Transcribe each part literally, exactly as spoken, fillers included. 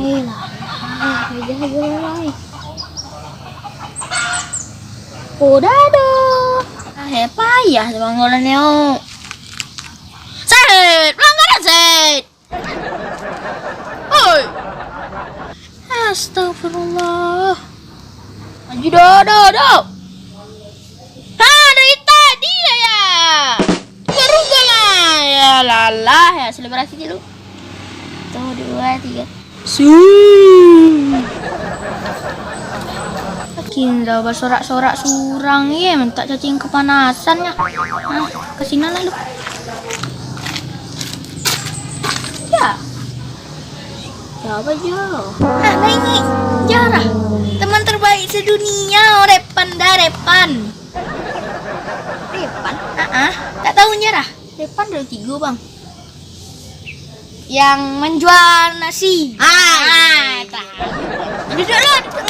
Eh, lah, lah, lah, lah, lah. Oh, dadah. Ah, eh, payah tu manggolan nyo. Set, pelanggaran, set. Oi. Astagfirullah. Maju, do, do, do. Ha, dari tadi lah ya. Baru lah. Ya, lalah ya, selebrasi dulu. Satu, dua, tiga. Su. Makin dah basorak-sorak surang ye, mintak cacing kepanasan nyo. Ah, ke sinan lah lu. Ya. Siapa jo? Ah, baik ni. Jarah. Teman terbaik sedunia, Repan dah, Repan. Repan? Ah, ah. Tak tahu Jarah? Repan ada tiga, Bang. Yang menjual nasi. Ah, tak. Duduklah, duduk.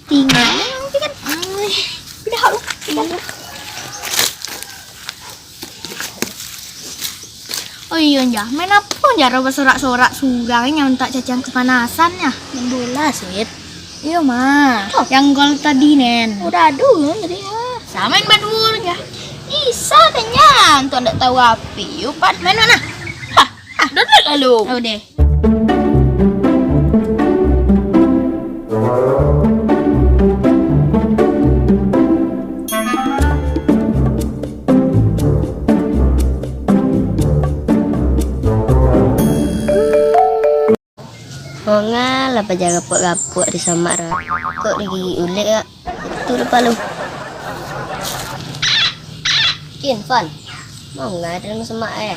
Tinggal nanti kan. Ai, pindah lu, pindah lu. Oh iyo, Jah. Main apo, Jah, basorak-sorak surang nyo, mintak cacing kepanasan nyo? Main bola, Sweet. Iyo, mah. Oh. Yang gol tadi, Nen. Udah adu, Nen, tadi, ah. Sa main baduo, Jah. Isa, tanya. Antu ndak tahu api, yo, Pan. Main mana? Hah, hah, download lalu. Oh, deh. Manga lah paja gapuak-gapuak di samak ra. Kok digigik ulek, Kak? Tu depan lu. Kin, Fan. Manga dalam samak, eh?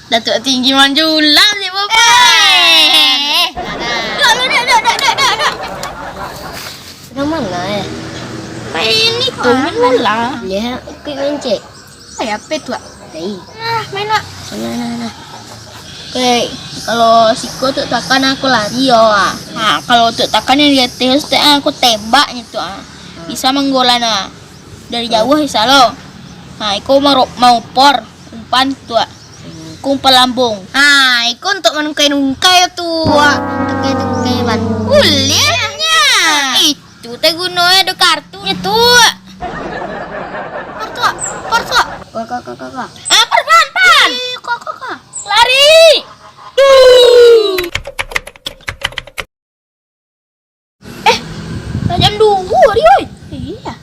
Datuak Tinggi manjulang, Cik Bapak. Eh. Dok, dok, dok. Sedang manga, eh? Main itu, main bola. Ya, ikut main, Cik. Ai, ape tu, Wak? Ai. Nah, main, Wak. Nah, nah, nah. Oke, kalau siko tu takan aku lari, yo, ah. Ha, kalau tu takan yang di ateh tu, ah, aku tembak nyo tu, ah. Bisa manggolan, ah. Dari jauah bisa lo. Ha, iko maro-, maupor, umpan tu, ah. Iko umpan lambung. Ha, iko untuk manungkai-nungkai tu, ah. Tungkai-tungkai, Wan. Ulihnya. Ih, Tu teh guno e do kartu nyo tu. Kartu, kartu. Ko, ko, ko, ko, ko. Ah, pan, pan, pan. Ih, ko, ko, ko. Lari. Eh, lah jam duo hari, oi. Iya.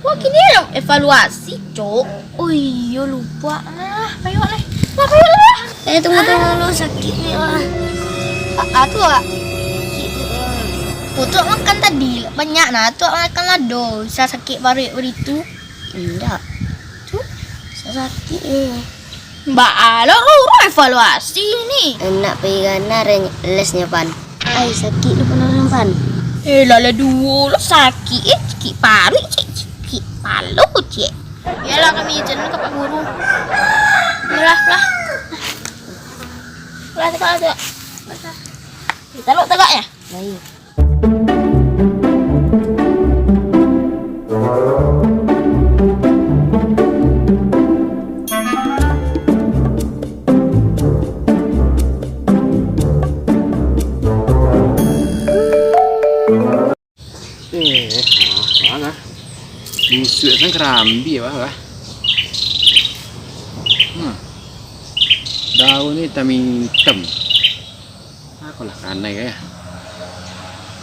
Wah, kini lo evaluasi, Cok. Oh iyo, lupo. Nah, payo lah. Nah, payo lah. Eh, tunggu, tunggu dulu, sakik ni, ah. Ah, ah, tu, ah. Sakik ni, ah. Oh, tu makan tadi, banyak nah. Tu makan lado, bisa sakik paruik baritu. Indak. Tu? Bisa sakik ni. Baa lo, urang evaluasi ni. Nak pai gana re-, lesnyo, Pan. Ai, sakik tu pun urang, Pan. Eh, lah, lah duo lo sakik, eh, sakik paruik, cik, sakik palo, cik. Iyolah, kami izin ka Pak Guru. Iyolah, lah. Lah, tagak, tagak. Kita lu tagak ya? Baik. Eh, malah. Busuak kan karambia, bah, bah. Hmm. Daun ni itam-itam. Akolah kanai, eh.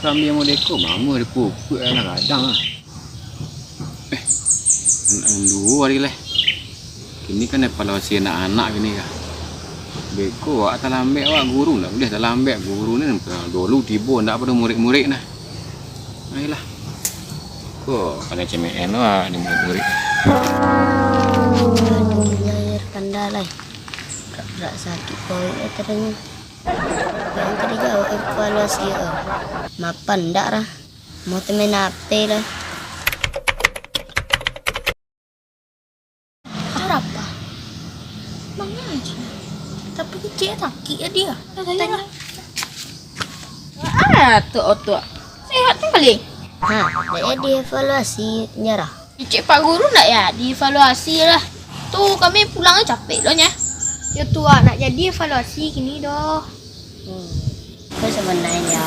Karambia modeko, mamuah di pupuk, eh, lah gadang, ah. Eh, anak duo hari lah. Kini kan evaluasi anak-anak kini kah. Beko awak talambek awak, guru ndak buliah talambek. Guru ni dulu tibo ndak pado murid-murid nah. Ayolah. Ko kanai cemeehan awak di murid-murid. Aduh, air kanda lai. Gerak-gerak sakik paruik katonyo. Yang ka dijawab evaluasi, eh. Mapan ndak, rah? Mau temen ape lah. Arapa? Mangaji. Tapi kecek sakik ya dia. Tanya. Ah, tu otok. Sehat tu kali. Ha, dak jadi evaluasi nyo, rah. Kecek Pak Guru ndak ya dievaluasi lah. Tu kami pulang capek lo nyo. Yo tu, ah, nak jadi evaluasi kini doh. Ko sabananyo,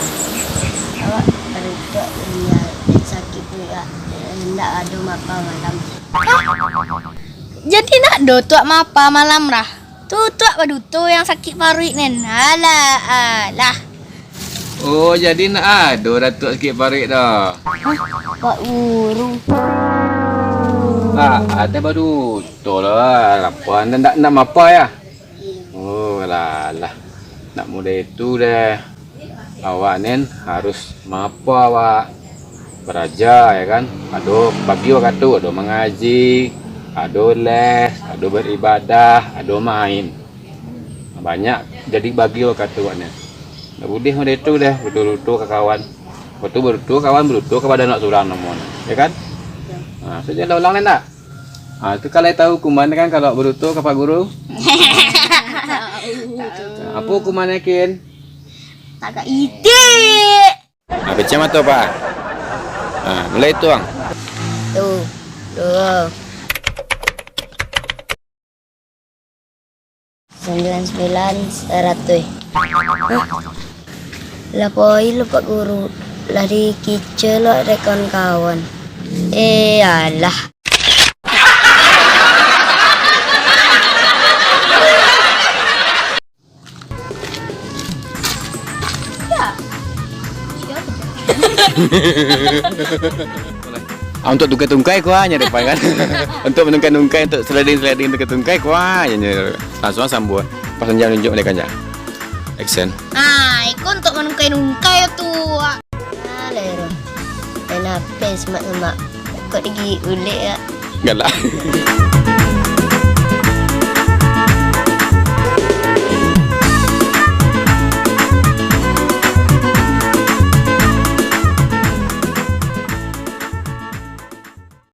awak badutuak, iyo, sakik paruik, indak ado mapa malam. Jadi ndak ado tuak mapa malam, Rah? Tu tuak baduto yang sakik paruik nen. Alah, alah. Oh, jadi ndak ado datuak sakik paruik doh? Hah? Pak Guru. Ah, ado baduto lah, lapar. Ndak, ndak mapa yo? Oh, alah, alah. Ndak mudah itu deh. Awak nen harus mapa awak. Baraja, yo kan. Ado bagi wakatu, ado mangaji, ado les, ado baribadah, ado main. Banyak jadi bagi wakatu awak nen. Ndak buliah mudah itu deh, baduto-duto ka kawan. Wakatu baduto kawan, baduto ka badan awak surang namonyo, yo kan? Nah, sudah lah ulang nen ndak? Ah, tu kalau tahu hukuman kan kalau baduto ka Pak Guru? Apo hukumannyo, Kin? Tagak itik. Ah, pecah mato, Pak. Ah, mulai tuang. Tu, duo. Sambilan sambilan, saratuih. Hah? Lah poi lo Pak Guru, lah dikica lo dek kawan-kawan. Eh, alah. Ah, untuk tungkai-tungkai kuah nyo depan kan. Untuk menungkai-nungkai, untuk sliding-sliding, tungkai-tungkai kuah nyo. Langsung sambua. Pas lanjang nunjuk mereka aja. Action. Ah, iko untuk menungkai-nungkai tu. Ah, lero. Main H P semak-semak. Kok digigik ulek ya? Galak.